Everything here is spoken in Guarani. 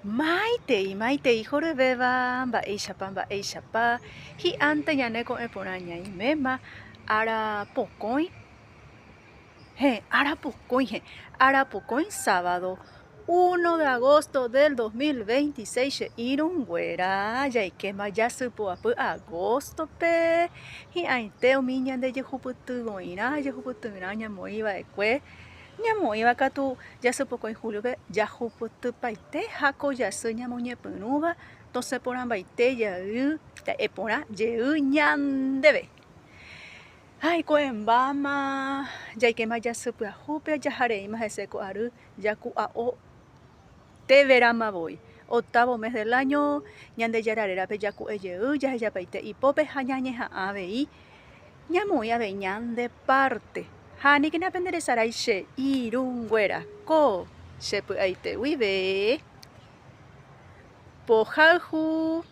Maitei, maitei horyvéva, mba'éichapa, mba'éichapa, hi'ánte ñane ko'ẽ porã ñaiméma, ára pokõi, héẽ, ára pokõi, héẽ, ára pokõi sábado, uno de agosto del 2026 che irũnguéra, jaikéma jasypoapy agosto-pe, hi'ãite umi ñande jehupytyvoirã, jehupytyrã ñamoĩva'ekue. Ñamoĩva katu jasy pokõi julio-pe jahupytypaite ha ko jasy ñamoñepyrũva tosẽ porãmbaite jey ja'e porã jey ñandéve. Ha iko'ẽmbáma jaikéma jasy pyahúpe jahareíma hese ko ary jaku'a'o teverama voi. Octavo mes del año Ñandejára rérape jaku'e jey jahejapaite ipópe ha ñañeha'ã avei Ñamoĩ avei ñande párte. Ha aníkena penderesarái che irũnguéra ko che py'aite guive. Pohayhu.